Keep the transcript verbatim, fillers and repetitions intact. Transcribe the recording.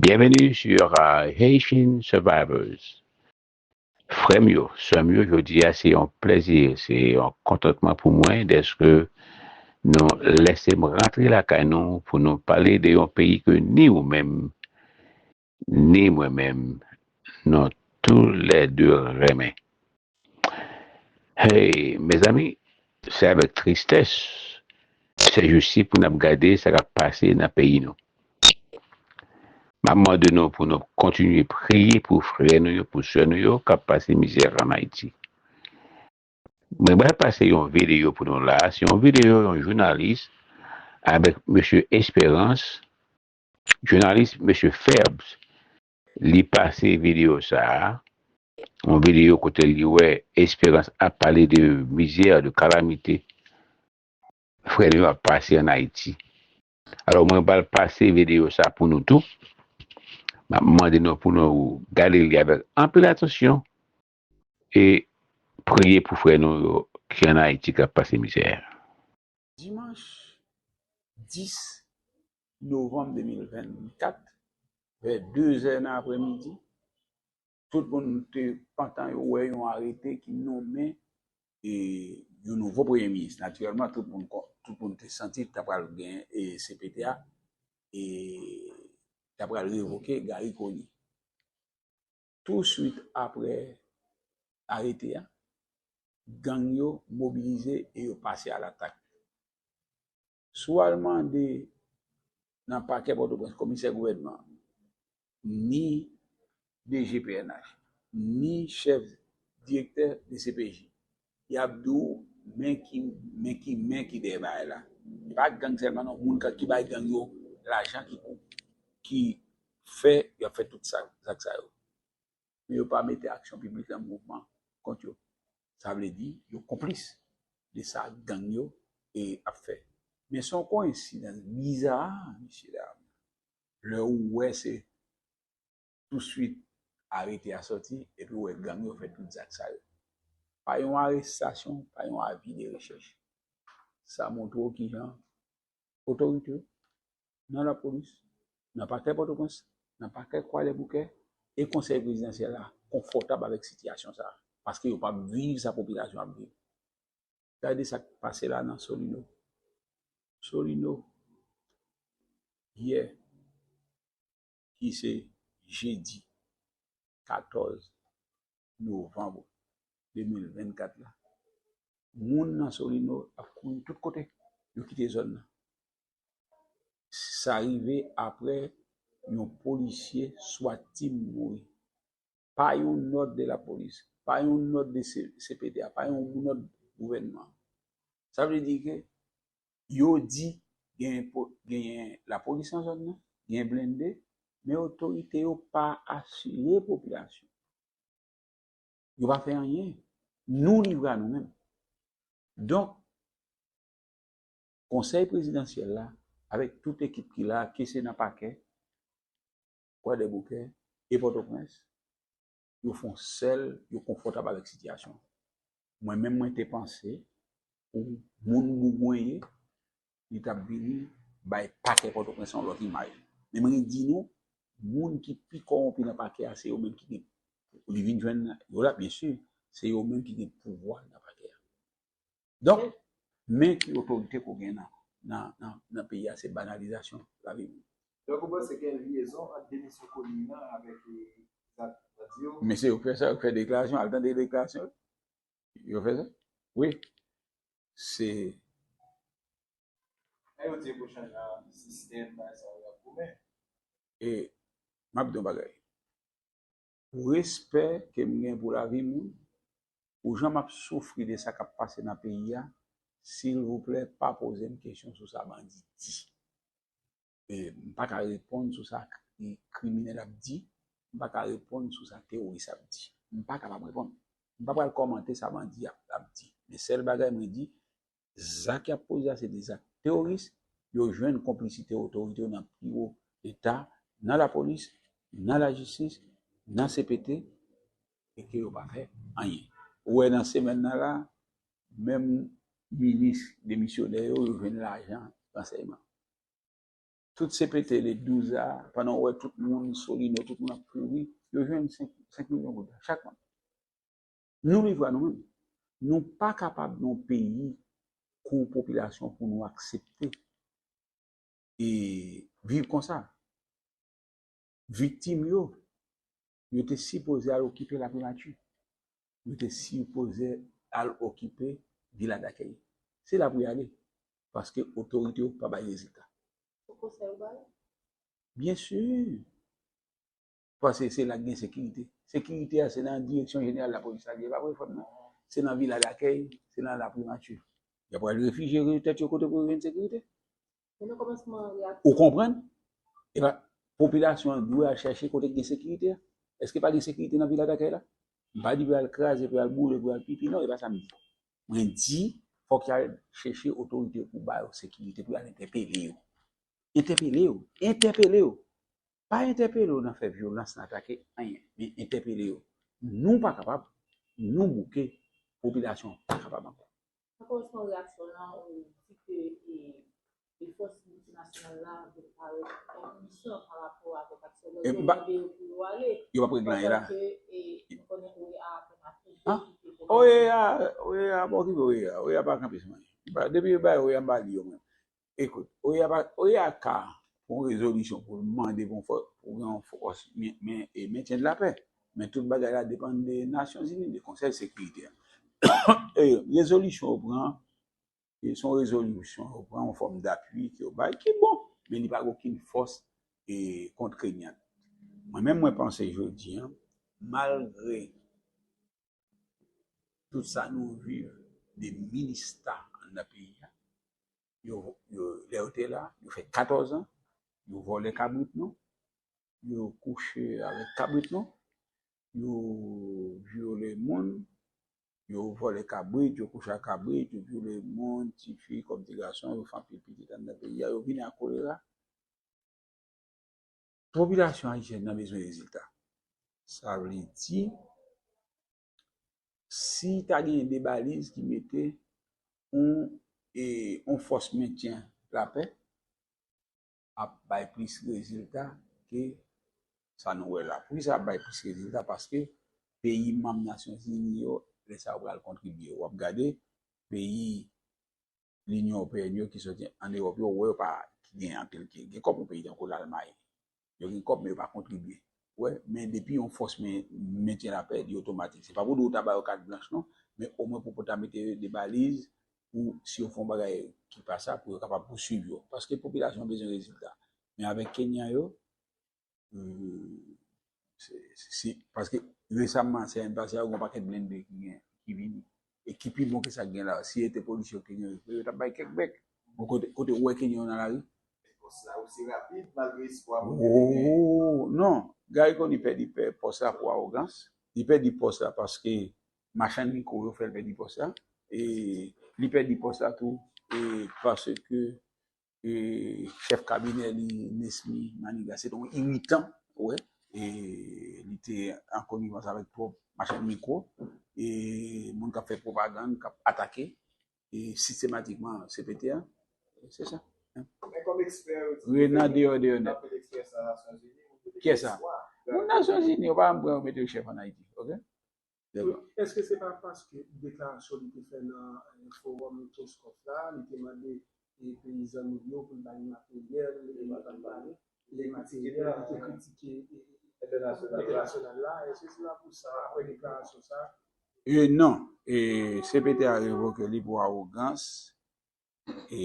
Bienvenue sur euh, Haitian Survivors. Frè m yo, sè m yo, jodi a se yon plèzi, se yon kontantman pou mwen dèske nou lèse m rantre lakay nou pou nou pale de yon peyi ke ni ou menm, ni mwen menm, nou toulède renmen. Hey, mezanmi, se avèk tristès, se jousi pou n ap gade sa k ap pase nan peyi nou. M ap mande nou pou nou kontinye priye pou frè nou yo, pou sè nou yo k ap pase mizè an Ayiti. Mwen pral pase yon videyo pou nou la. Se yon videyo yon jounalis avèk mesye Esperans, jounalis mesye Phelps. Li pase videyo sa a, yon videyo kote li wè Esperans ap pale de mizè, de kalamite frè nou yo ap pase an Ayiti. Alò, mwen pral pase videyo sa pou nou tou. M ap mande nou pou nou gade li avèk anpil atansyon e priye pou frè nou yo ki an Ayiti k ap pase mizè. Dimanch dis novanm de mil vennkat, vè dezè nan aprèmidi, tout moun te pantan yo wè yon arete ki nonmen e, yon nouvo premye minis. Natirèlman, tout moun, tout moun te santi ta pral gen e, C P T a e ta pral revoke Garry Conille. Touswit aprè arete a, gang yo mobilize e yo pase alatak. Si w al mande nan pakè Pòtoprens, komisè gouvènman, ni D G P N H, ni chèf direktè D C P J, y ap di w men ki men ki men ki dèyè bagay la. E pa gang sèlman non, moun ki bay gang yo lajan ki ki fè y ap fè tout sa zak sa yo. Men yo pa mete aksyon piblik an mouvman kont yo. Sa vle di yo konplis de sa gang yo e ap fè. Men se yon koyensidans biza, mesye dam. Lè ou wè se touswit arete a sòti epi ou wè gang yo fè tout zak sa yo. Pa yon arestasyon, pa yon avi de rechèch. Sa montre w kijan otorite yo nan lapolis, nan pakè Pòtoprens, nan pakè Kwadèboukè e konsèy prezidansyèl la konfòtab avèk sitiyasyon sa a, paske yo p ap viv sa popilasyon ap viv. Gade sa k pase la nan Solino. Solino, yè, ki se jedi katòz novanm de mil vennkat la, moun nan Solino ap kouri tout kote, yo kite zòn nan. Sa rive aprè yon polisye SWAT team mouri. Pa yon nòd de lapolis, pa yon nòd de C P T A, pa yon nòd gouvènman. Sa vle di ke yo di genyen genyen lapolis nan zòn nan, genyen blende, men otorite yo pa asire popilasyon. Yo pa fè anyen. Nou livre a nou menm. Donk, konsèy prezidansyèl la, avèk tout ekip ki la, ke se nan pakè, Kwadèboukè e Pòtoprens, yo fè yon sèl, yo konfòtab avèk sitiyasyon. Mwen menm, mwen te panse pou moun Bougwen ye, li t ap vini bay pakè Pòtoprens yon lòt imaj. Men mwen di nou, moun ki pi kòwonpi nan pakè a, se yo menm ki gen, li vin jwenn yo la, byen si, se yo menm ki gen pouvwa nan pakè a. Donk, men ki otorite pou gen nan, nan, nan, nan peyi a, se banalizasyon lavi moun. Donk, ou panse gen lyezon ant demisyon Conille an avèk, e, zak bandi yo? Mesye, yo fè sa, yo fè deklarasyon, al tande deklarasyon. Yo fè sa? Wi. Se Lè yo di pou chanje sistèm, bagay sa yo ap goumen. E m ap di yon bagay. Pou respè ke m gen pou lavi moun, pou jan m ap soufri de sa k ap pase nan peyi a, silvouplè, pa poze m kesyon sou sa bandi di. E, m pa ka reponn sou sa kri-, kriminèl ap di, m pa ka reponn sou sa teworis ap di. M pa kapab reponn. M pa pral kòmante sa bandi ap, ap di. Men sèl bagay mwen di, zak y ap poze a se de zak teworis, yo jwenn konplisite otorite yo nan pi wo eta, nan lapolis, nan lajistis, nan C P T, e ke yo pa fè anyen. Ou wè nan semèn nan la, menm minis demisyonè yo, yo jwenn lajan ransèyman. Tout C P T le douz a, pandan w wè tout moun Solino, tout moun ap kouri, yo jwenn senk, senk milyon goud chak moun. Nou livre a nou menm. Nou pa kapab nan yon peyi kou popilasyon pou nou aksepte e viv konsa. Viktim yo, yo te sipoze al okipe laprimati. Yo te sipoze al okipe vila dakèy. Se la pou y ale. Paske otorite yo pa bay rezilta. Fò konsèy ou ba yo? Byen si. Paske se la k gen sekirite. Sekirite a, se nan direksyon jeneral lapolis la li ye, pa vre, frè m, non? Se nan vila dakèy, se nan laprimati. Y ap al refijye tèt yo kote pou yo jwenn sekirite. Men nan kòmansman reyaksyon. Ou konprann? Epa, popilasyon an dwe al chèche kote k gen sekirite a. Èske pa gen sekirite nan vila dakèy la? M pa di pou y al kraze, pou y al boule, pou y al pipi, non, e pa sa m di. Mwen di, fòk y al chèche otorite yo pou ba yo sekirite, pou y al entèpele yo. Entèpele yo. Entèpele yo. Pa entèpele yo nan fè vyolans, nan atake, anyen. Men entèpele yo. Nou pa kapab, nou bouke, popilasyon an pa kapab ankò. Nan kòmansman reyaksyon w lan, ou di ke e, e fòs miltinasyonal la vin parèt enpwisan pa rapò avèk aksyon. Donk, yo mande yo pou yo ale. Yo p ap regle anyen la. Pandan ke, e, nou konnen O E A apenn ap kite. OEA, OEA, bon, ki OEA? OEA pa kanpe sou anyen. Depi yo bay OEA, m pa li yo mwen. Ekout, OEA pa, OEA ka pran yon rezolisyon pou l mande pou yon fò-, pou gen yon fòs men, men, e mentyen de lapè. Men tout bagay la depann de Nasyonzini, de Konsèy Sekirite a. E rezolisyon yo pran, e se yon rezolisyon yo pran, yon fòm dapui ke yo bay, ki bon, men li pa gen okenn fòs e kontrenyant. Mwen menm, mwen panse jodi a, malgre tout sa nou viv de minista anndan peyi a, yo, yo, lè yo te la, yo fè katòz an, yo vòlè kabrit nou, yo kouche avèk kabrit nou, yo vyole moun, yo vòlè kabrit, yo kouche ak kabrit, yo vyole moun, tifi kòm ti gason, yo fè anpil pitit anndan peyi a, yo vini ak kolera. Popilasyon ayisyèn nan bezwen rezilta. Sa vle di, si ta gen de baliz ki mete yon, e, yon fòs mentyen lapè, ap bay plis rezilta ke sa nou wè la. Poukisa ap bay plis rezilta? Paske peyi manm Nasyonzini yo, lè sa yo pral kontribye. W ap gade peyi Linyon Ewopeyèn yo ki soti ann Ewòp yo, ou wè yo pa gen anpil ki gen kòb, yon peyi tankou Lalmay. Yo gen kòb, men yo pa kontribye. Ou wè, men depi yon fòs men, mentyen lapè, li otomatik. Se pa pou di w ta ba yo kat blanch, non, men omwen pou, pou ta mete de baliz, pou si yo fè yon bagay ki pa sa, pou yo kapab pouswiv yo. Paske popilasyon an bezwen rezilta. Men avèk Kenyan yo, euh, se, se, se, paske resaman, semèn pase a, yo gen yon pakèt blende ki gen, ki vini. E ki pi bon ke sa k gen la. Si e te polisye Kenyan yo, yo t ap bay kèk bèk. Bon, kote, kote ou wè Kenyan yo nan lari? Pòs la osi rapid, malgre espwa moun yo te gen. Oh, non. Garry Conille pèdi pè, pòs la pou awogans. Li pèdi pòs la paske machann mikwo yo fè l pèdi pòs la. E li pèdi pòs la tou, e paske, e chèf kabinè li, Nesmy Manigat, se te yon iritan, ou wè. E li te an konivans avèk twòp machann mikwo. E moun k ap fè pwopagann, k ap atake, e sistematikman C P T a. Se sa. Men kòm ekspè, yo di Renan deyò, deyò nèt. Anpil ekspè sa Nasyonzini, moun yo te gen espwa. Kiyès sa? Moun Nasyonzini, yo pa janm pran yo mete yo chèf ann Ayiti, oke? Dakò. Èske se pa paske deklarasyon li te fè nan, eh, fowòm Kenskòf la, li te mande, eh, peyizan nou yo pou l ba li materyèl, li pa t pale, li materyèl, li te kritike, eh, entènasyonal la, èske se pa pou sa, apre deklarasyon sa? E non, e C P T a revoke li pou awogans, e